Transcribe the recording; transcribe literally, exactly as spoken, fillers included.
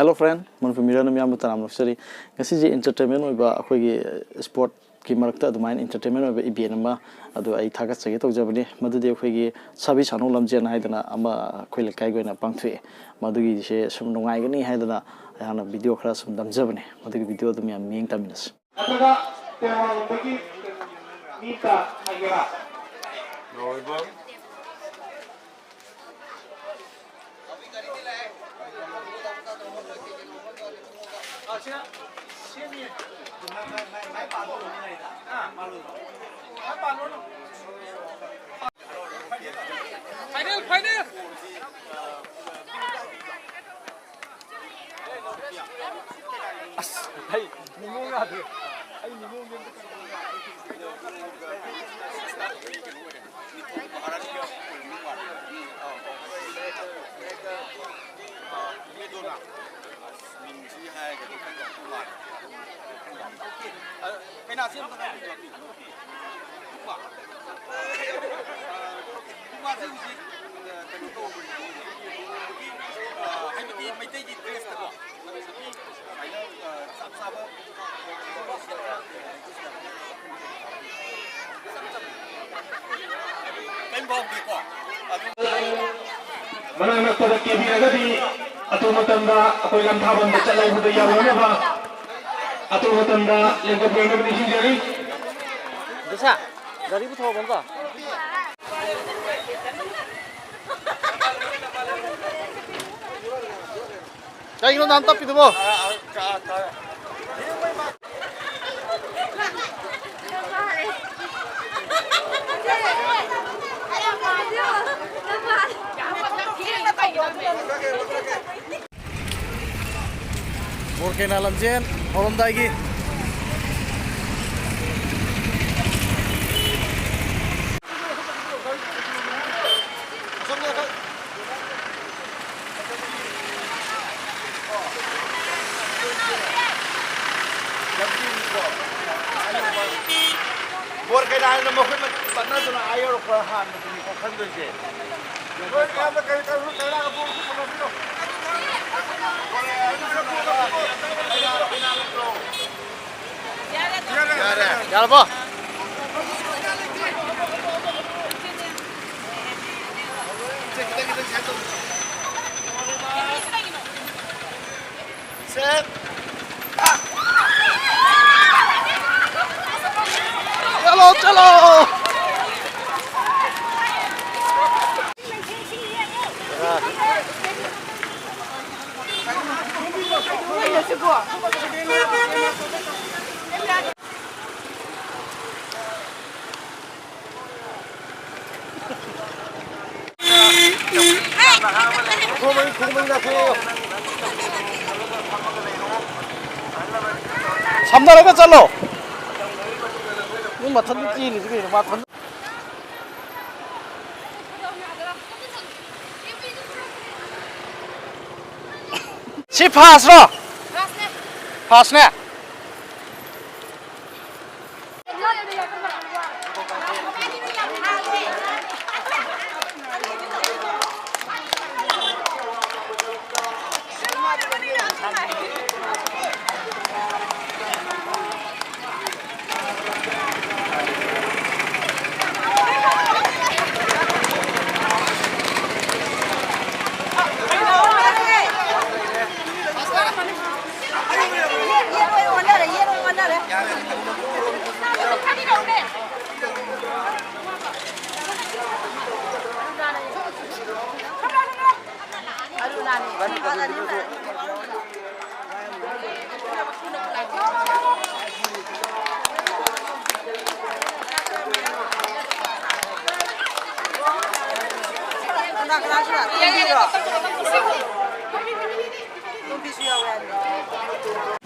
Hello friend, Manipur ꯃꯤꯔꯣꯟ ꯃꯤꯌꯥꯝꯕꯨ ꯇꯔꯥꯝꯅ ꯑꯣꯛꯆꯔꯤ꯫ ꯉꯁꯤꯁꯦ entertainment ꯑꯣꯏꯕ ꯑꯩꯈꯣꯏꯒꯤ sportꯀꯤ ꯃꯔꯛꯇ ꯑꯗꯨꯃꯥꯏꯅ entertainment ꯑꯣꯏꯕ event ꯑꯃ ꯑꯗꯨ ꯑꯩ ꯊꯥꯒꯠꯆꯒꯦ ꯇꯧꯖꯕꯅꯤ꯫ ꯃꯗꯨꯗꯤ ꯑꯩꯈꯣꯏꯒꯤ ꯁꯥꯕꯤ ꯁꯥꯅꯨ ꯂꯝꯖꯦꯟ ꯍꯥꯏꯗꯅ ꯑꯃ ꯑꯩꯈꯣꯏ ꯂꯩꯀꯥꯏꯒꯤ ꯑꯣꯏꯅ ꯄꯥꯡꯊꯣꯛꯑꯦ꯫ ꯃꯗꯨꯒꯤꯁꯦ ꯁꯨꯝ ꯅꯨꯡꯉꯥꯏꯒꯅꯤ ꯍꯥꯏꯗꯅ ꯑꯩꯍꯥꯛꯅ video ꯈꯔ ꯁꯨꯝ ꯅꯝꯖꯕꯅꯤ꯫ ꯃꯗꯨꯒꯤ videoꯗꯨ ꯃꯌꯥꯝ ꯃꯤꯠꯌꯦꯡ ꯇꯝꯃꯤꯟꯅꯁꯤ꯫ ꯅꯠꯇ꯭ꯔꯒ ꯇꯦꯡꯋꯥꯡꯂꯣꯝꯗꯒꯤ ꯃꯤ ꯑꯝꯇ ꯍꯥꯏꯒꯦꯔꯥ? Final, final! ꯑꯁ, ꯑꯩ ꯅꯤꯡꯉꯣ ꯌꯥꯗ꯭ꯔꯦ꯫ ꯑꯩ ꯅꯤꯡꯉꯣ ꯌꯦꯡꯕ ꯀꯩꯅꯣ ꯑꯣꯏꯔꯦ꯫ ꯃꯤꯡꯁꯤ ꯍꯥꯏꯔꯒꯗꯤ ꯈꯔ ꯇꯧꯔꯛꯇꯧ ꯃꯥꯜꯂꯦ꯫ ꯑ, ꯀꯩꯅꯥꯁꯤ ꯑꯝꯇ ꯍꯥꯏꯕꯤꯌꯨ꯫ ꯃꯥꯁꯦ ꯍꯧꯖꯤꯛ, ꯑ, ꯀꯩꯅꯣ ꯇꯧꯕꯅꯦ, ꯂꯨꯍꯣꯡꯕꯒꯤ, ꯑ, ꯍꯥꯏꯕꯗꯤ ꯃꯩꯇꯩꯒꯤ dressꯇꯀꯣ, ꯁꯨꯃꯥꯏꯅ, ꯑ, ꯆꯞ ꯆꯥꯕ ꯀꯩꯝ ꯐꯥꯎꯗꯦꯀꯣ? ꯑꯗꯨ ꯃꯅꯥꯛ ꯅꯛꯄꯗ ꯀꯦꯕꯤꯔꯒꯗꯤ ꯑꯊꯨꯕ ꯃꯇꯝꯗ ꯑꯩꯈꯣꯏ ꯂꯝꯊꯥꯕꯝꯗ ꯆꯠꯍꯧꯕꯗ ꯌꯥꯎꯅꯅꯕ ꯑꯊꯨꯕ ꯃꯇꯝꯗ ꯂꯦꯡꯒꯠꯄꯤꯔꯛꯅꯕ ꯅꯤꯡꯁꯤꯡꯖꯔꯤ꯫ ꯗꯁꯥ, ꯒꯥꯔꯤ ꯄꯨꯊꯣꯛꯑꯣ ꯑꯝꯇ꯫ ꯀꯩꯒꯤꯅꯣ ꯅꯍꯥꯟ ꯇꯞꯄꯤꯗꯨꯕꯣ? ꯕꯣꯔ ꯀꯩꯅꯥ ꯂꯝꯖꯦꯟ ꯍꯧꯔꯝꯗꯥꯏꯒꯤ꯫ ꯕꯣꯔ ꯀꯩꯅꯥꯅ ꯃꯈꯨꯠ ꯄꯠꯅꯗꯅ ꯑꯥ ꯌꯧꯔꯛꯄ ꯍꯥꯟꯕꯗꯨꯅꯤꯀꯣ ꯈꯟꯗꯣꯏꯁꯦ꯫ ꯅꯣꯏ ꯃꯌꯥꯝꯅ ꯀꯔꯤ ꯇꯧꯔꯤꯅꯣ? ꯀꯩꯅꯥꯒ ꯄꯨꯔꯁꯨ ꯄꯨꯅꯕꯤꯔꯣ꯫ ꯌꯥꯔꯦ꯫ ꯌꯥꯔꯕꯣ? ꯁꯦ, ꯈꯤꯇꯪ, ꯈꯤꯇꯪ ꯁꯥꯏꯠ ꯇꯧ꯫ ꯁꯦꯠ꯫ ꯆꯠꯂꯣ, ꯆꯠꯂꯣ꯫ ꯁꯝꯅꯔꯒ ꯆꯠꯂꯣ꯫ ꯅꯪ ꯃꯊꯟꯗ ꯆꯦꯜꯂꯤꯁꯤ ꯀꯩꯅꯣ? ꯃꯥ ꯊꯟꯗ ꯁꯤ ꯐꯥꯁꯔꯣ? ꯐꯥꯁꯅꯦ꯫ ꯀꯅꯥ ꯀꯅꯥꯁꯨ ꯂꯥꯛꯑꯦ꯫ ꯇꯣꯝꯕꯤꯔꯣ? ꯇꯣꯝꯕꯤꯁꯨ ꯌꯥꯎꯋꯦ ꯍꯥꯏꯕꯅꯦ꯫